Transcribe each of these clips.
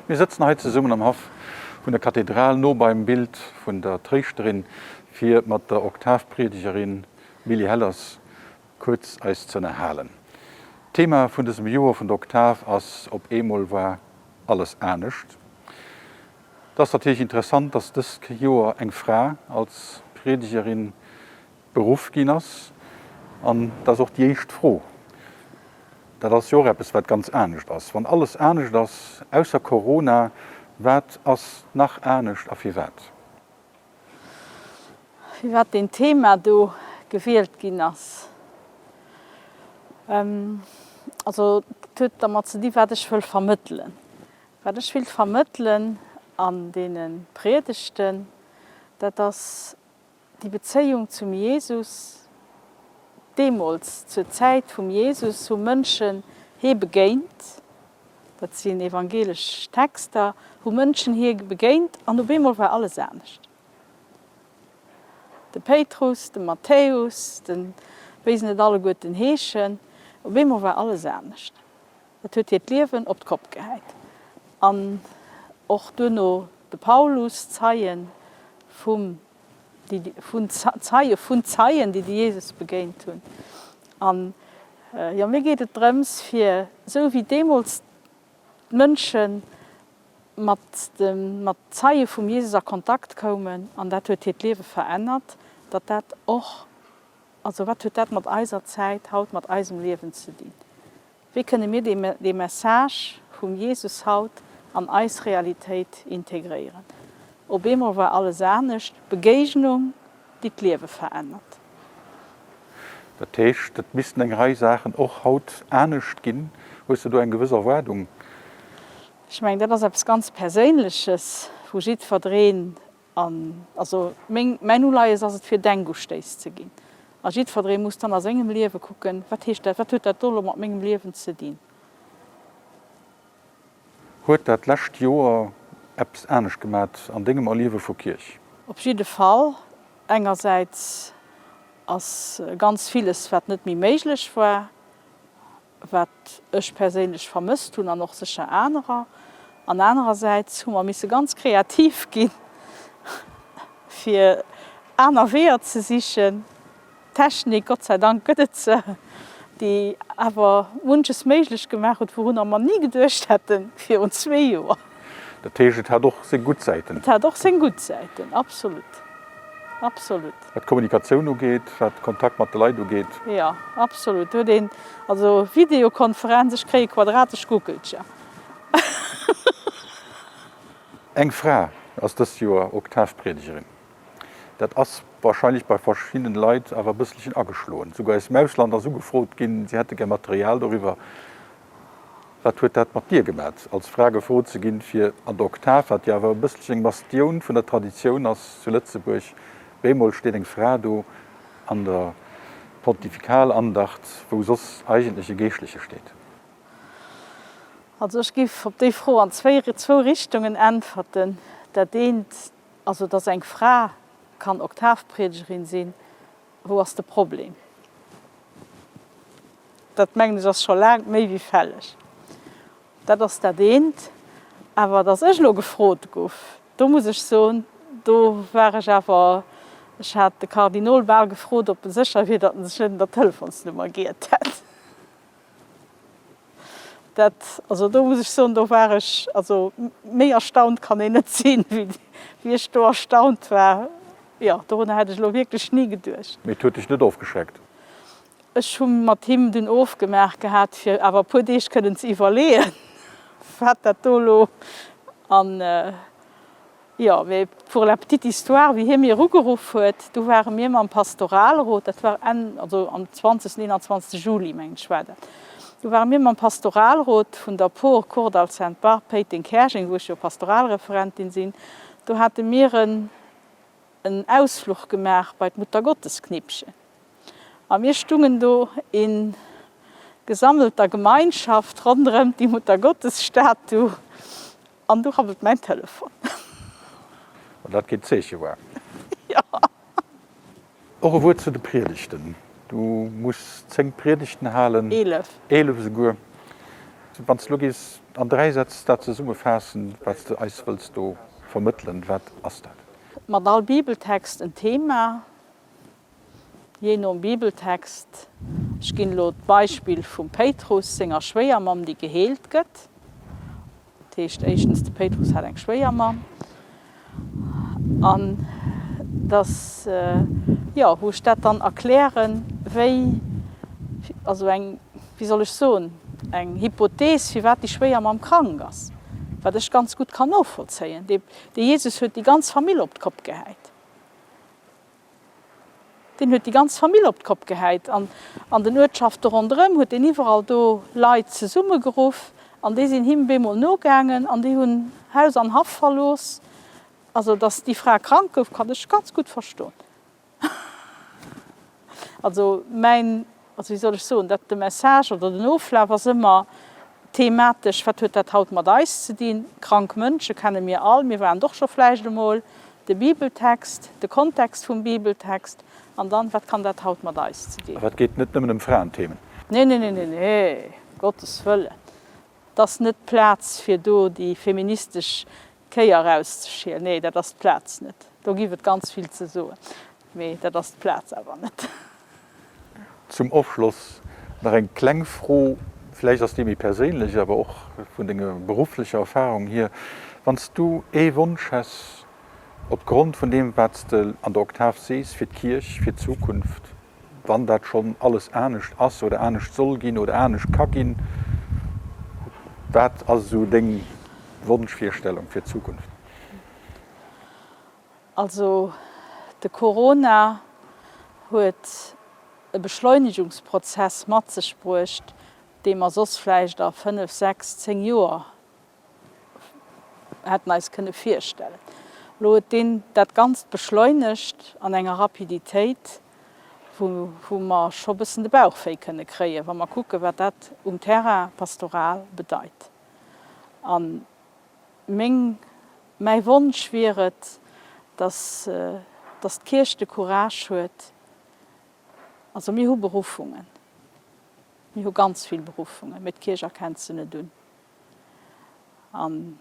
Mir sëtzen hei zesummen am Haff vun der Kathedral, no beim Bild vun der Tréischterin, fir mat der Oktavpriedegerin Milly Hellers kuerz eis ze ënnerhalen. D'Thema vun dësem Joer vun der Oktav ass Op eemol war alles anescht. Et ass natierlech interessant, dass dëst Joer eng Fra als Priedegerin beruff ginn ass. An dat ass och déi éischt Fro. Dat ass jo och eppes, wat ganz anescht ass. Wann alles anescht ass, ausser Corona, wat ass nach anescht a firwat? Firwat deen Thema do gewielt ginn ass? Also et huet dermat ze dinn, wat ech wëll vermëttelen. Wat ech willt vermëttelen an deene Priedegten, dat ass Déi Bezéiung zum Jesus, Deemools, zur Zäit vum Jesus, hu Mënschen hie begéint, dat sinn evangelesch Texter, hu Mënschen hie begéint an op eemol war alles anescht. De Péitrus, de Matthäus, de wéi se net alleguerten heeschen, op eemol war alles anescht. Dat huet hiert Liewen op d'Kopp gehäit. An och duerno de Paulus, Zeien vum, déi, vun, Zeie vun Zeien, déi de Jesus begéint hunn. An, jo, mir geet et drëms, fir esou wéi deemools d'Mënsche mat dem, mat Zeie vum Jesus a Kontakt koumen, an dat huet hiert Liewe verännert, datt dat och, also wat huet dat mat eiser Zäit haut, mat eisem Liewen ze dinn? Wéi kënne mir dee Message vum Jesus haut an eis Realitéit integréieren? Op eemol war alles anescht, Begéignung, déi d'Liewe verännert. Dat heescht, et missten eng Rei Saachen och haut anescht ginn. Hues de do eng gewëss Erwaardung? Ech mengen, dat ass eppes ganz Perséinleches, wou jiddwereen An also meng, mäin Uleies ass et fir Denkustéiss ze ginn. A jiddferree muss dann a sengem Liewe kucken, wat heescht dat, wat huet dat do elo mat mengem Liewen ze dinn. Huet dat lescht Joer eppes anescht gemat an dengem Erliewe vu Kierch? Op jidde Fall. Engersäits ass ganz villes wat net méi méiglech war, wat ech perséinlech vermësst hunn an och sécher anerer. An anerersäits hu mer misse ganz kreativ ginn, fir aner Weeër ze sichen. D'Technik, Gott sei Dank gëtt et se, déi awer munches méiglech gemaach huet, wourunner mer ni geduecht hätte virun zwee Joer. Dat heescht, et hat och seng gutt Säiten. Et hat och seng gutt Säiten, absolut, absolut. Wat d'Kommunikatioun ugeet, wat Kontakt mat de Leit ugeet. Jo, absolut. Do huet een, also Videokonferenz, ech kréie quadratesch Guckelcher. Eng Fra ass dëst Joer Oktavpriedegerin. Dat ass wahrscheinlech bei verschiddenen Leit awer e bësselchen ageschloen. Souguer aus dem Ausland ass ugefrot ginn, si hätte gär Material doriwwer. Wat huet dat mat dir gemat, als Fra gefrot ze ginn, fir an der Oktav, wat jo awer e bësselchen eng Bastioun vun der Traditioun ass zu Lëtzebuerg, bemol steet eng Fra do an der Pontifikalandacht, wou soss eigentlech e Geeschtleche steet? Also ech géif op déi Fro an zwou Richtungen äntwerten. Dat eent, also datt eng Fra kann Oktavpriedegerin sinn, wou ass de Problem? Dat mengen ech ass scho laang méi wéi fälleg. Dat ass dat eent. Awer datt ech elo gefrot gouf, do muss ech soen, do war ech awer, ech hat de Kardinol bal gefrot, ob e sécher wier, datt en sech net un der Telefonsnummer giert hätt. Dat, also do muss ech soen, do war ech, also méi erstaunt kann een net sinn, wéi ech do erstaunt war. Jo, dorunner hätt ech elo wierklech ni geduecht. Mee et huet dech net ofgeschreckt? Ech hu mat him dunn ofgemaach gehat, fir awer e puer Deeg kënnen ze iwwerleeën, wat dat do elo an, jo, mee pour la petite histoire, wéi hie mir erugeruff huet, du ware mir mam Pastoralrot, dat war Enn, also am 20., 21. Juli, mengen ech war dat, du ware mir mam Pastoralrot vun der Por Kordall Sainte-Barbe Péiteng-Käerjeng, wou ech jo Pastoralreferentin sinn, do hate mir en en Ausfluch gemaach bei d'Muttergottesknippchen. A mir stungen do in gesammelter Gemeinschaft ronderëm déi Muttergottesstatu an du rabbelt mäin Telefon. Wann dat keen Zeeche war. Jo. Och e Wuert zu de Priedegten. Du muss 10 Priedegten halen. 11. 11 esouguer. Wann s de elo géifs an 3 Sätz dat zesummefaassen, wat s de eis wëlls do vermëttelen, wat ass dat? Mat all Bibeltext en Thema, jee nom Bibeltext. Ech ginn elo d'Beispill vum Péitrus senger Schwéiermamm, déi geheelt gëtt. Dat heescht éischtens, de Péitrus hat eng Schwéiermamm. An dass, jo, wou ech dat dann erklären, wéi, also eng, wéi soll ech soen, eng Hypothees, firwat déi Schwéiermamm krank ass, wat ech ganz gutt kann novollzéien. De Jesus huet déi ganz Famill op d'Kopp gehäit. Deen huet déi ganz Famill op d'Kopp gehäit an an den Uertschafte ronderëm huet deen iwwerall do Leit zesummegeruff an déi sinn him bemol nogaangen an déi hunn Haus an Haff verlooss. Also datt déi Fra krank gouf, kann ech ganz gutt verstoen. Also mäin, also wéi soll ech soen, dat de Message oder den Oflaf ass ëmmer thematesch, wat huet dat haut mat eis ze dinn? Krank Mënsche kenne mir all, mir waren et och scho vläicht emol. De Bibeltext, de Kontext vum Bibeltext an dann, wat kann dat haut mat eis ze dinn? Awer et geet net nëmmen ëm Fraenthemen. Nee, nee, nee, nee, nee, um Gottes Wëllen. Et ass net d'Plaz fir do déi feministesch Kéier erauszeschielen. Nee, dat ass d'Plaz net. Do giff et ganz vill ze soen, mee dat ass d'Plaz awer net. Zum Ofschloss nach eng kleng Fro, vläicht ass déi méi perséinlech, awer och vun denger berufflecher Erfahrung hier, Wann s du ee Wonsch häss, op Grond vun deem wat s de an der Oktav sees, fir d'Kierch, fir d'Zukunft, wann dat schonn alles anescht ass oder anescht soll ginn oder anescht ka ginn, wat ass esou deng Wonschvirstellung fir d'Zukunft? Also de Corona huet e Beschleunigungsprozess mat sech bruecht, dee mer soss vläicht a fënnef, sechs, zéng Joer hätten eis kënne virstellen. Elo huet deen dat Ganzt beschleunegt an enger Rapiditéit, wou wou mer scho bëssen de Bauch wéi kënne kréien, wa mer kucken, wat dat um Terrain pastoral bedeit. A meng Mäi Wonsch wier et, dass dass d'Kierch de Courage huet, also mir hu Beruffungen, mir hu ganz vill Beruffungen, mee d'Kierch erkennt se net un. An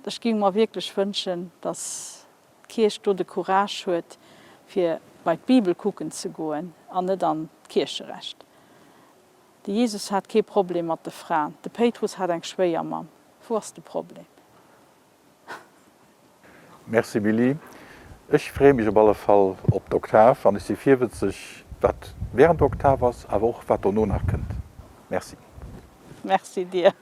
ech géing mer wierklech wënschen, dass d'Kierch do de Courage huet, fir bei d'Bibel kucken ze goen an net an d'Kiercherecht. De Jesus hat kee Problem mat de Fraen, de Péitrus hat eng Schwéiermamm. Wou ass de Problem? Merci Willy, ech freeë mech op alle Fall op d'Oktav an ech si virwëtzeg wat während der Oktav ass, awer och wat dono nach kënnt. Merci. Merci dir.